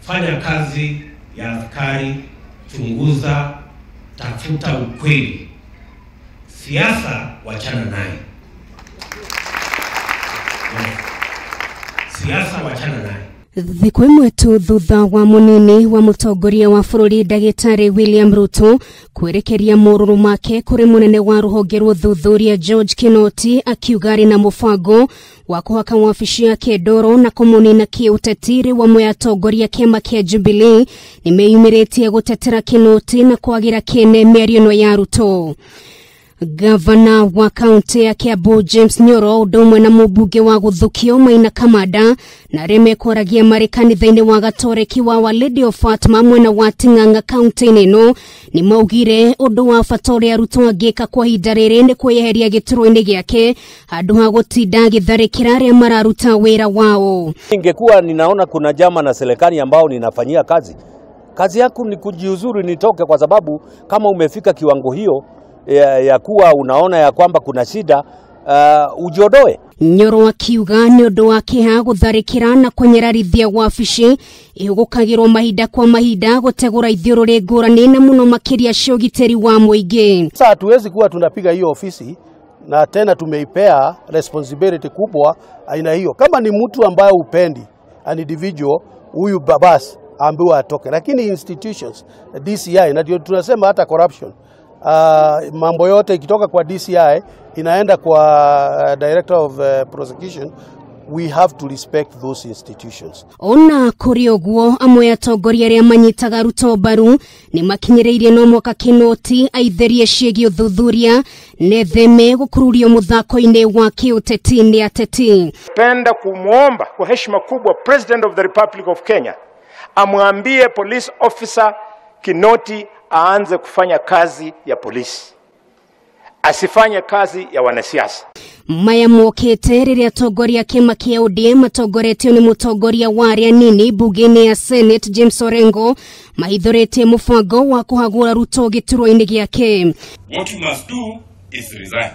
Fanya kazi ya askari, chunguza, tafuta ukweli. Siasa wachana naye. Yes. Siasa wachana naye. Thikũ ĩmwe tu thutha wa mũnini wa mũtongoria wa bũrũri ndagĩtarĩ William Ruto kwerekeria morũrũ make kũrĩ mũnene wa rũhonge rwa ũthuthuria George Kinoti akiuga arĩ na mũbango wa kũhaka wabici yake ndoro na kũmũnina kĩũteti, rĩu amwe atongoria kĩama kĩa Jubilee nĩmeyumĩrĩtie gũtetera Kinoti na kwagĩra kĩene mĩario ĩno ya Ruto. Gavana wa kaunti ya Kiambu James Nyoro ũndũ ũmwe na mũmbunge wa Gũthukio Maina Kamanda na arĩa mekwaragia marĩ kanitha-inĩ wa Gatoreki wa Our Lady of Fatima mwena wa Ting'ang'a kaunti-inĩ ĩno nĩ maugire ũndũ wa bata ũrĩa Ruto angĩka kwa ihinda rĩrĩ nĩ kwĩyeheria gĩturwa-inĩ gĩake handũ ha gũtinda agĩtharĩkĩra arĩa mararuta wĩra wao. Ingekuwa ninaona kuna jama na serikali ambao ninafanyia kazi, kazi yangu ni kujiuzuru nitoke, kwa sababu kama umefika kiwango hiyo ya kuwa unaona ya kwamba kuna shida, ujiodoe. Nyoro akiuga nĩ ũndũ wa kĩeha gũtharĩkĩra na kũnyararithia wabici ĩhũgũkagĩrwo mahinda kwa mahinda gũtegũra ithiũrũrĩ ngũrani na mũno makĩria cia ũgitĩri wa mũingĩ. Sasa hatuwezi kuwa tunapiga hiyo ofisi na tena tumeipea responsibility kubwa aina hiyo. Kama ni mtu ambaye upendi an individual, huyu babas ambiwa atoke, lakini institutions DCI, na ndio tunasema hata corruption, mambo yote ikitoka kwa DCI inaenda kwa Director of Prosecution. We have to respect those institutions. Ona kũrĩ ũguo amwe atongoria arĩa manyitaga Ruto mbaru nĩ makinyĩrĩirie no mwaka Kinoti aitherie ciĩgiĩ ũthuthuria netheme gũkururio mũthako-inĩ wa kĩũteti nĩ ateti. Penda kumwomba kwa heshima kubwa President of the Republic of Kenya amwambie police officer Kinoti aanze kufanya kazi ya polisi, asifanye kazi ya wanasiasa. Maya mokĩte rĩrĩa atongoria kĩama kĩa ODM matongoretio nĩ mũtongoria wa arĩa nini mbunge-inĩ ya Senate James Orengo mahithũrĩtie mũbango wa kũhagũra Ruto gĩturwa-inĩ gĩake. What you must do is resign.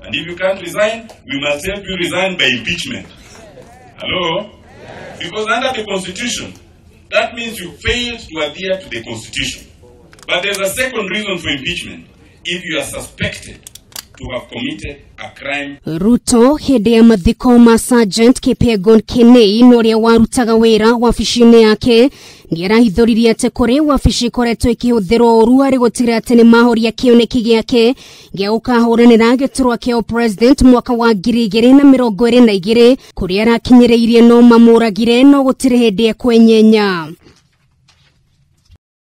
And if you can't resign, we must help you resign by impeachment. Hello? Because under the Constitution, that means you failed to adhere to the Constitution. But there's a second reason for impeachment. If you are suspected to have committed a crime. Ruto hĩndĩ ya mathiko ma Sergeant Kipyegon Kenei na ũrĩa warutaga wĩra wabici-inĩ yake nĩarahithũririe atĩ kũrĩ wabici ikoretwo ĩkĩhũthĩrwo ũru harĩ gũtigĩrĩra atĩ nĩmahoria kĩoneki gĩake gĩa gũkahũranĩra gĩturwa kĩa president mwaka wa 2022 kũrĩa arakinyĩrĩirie no mamũragire no gũtirĩ hĩndĩ ekwenyenya.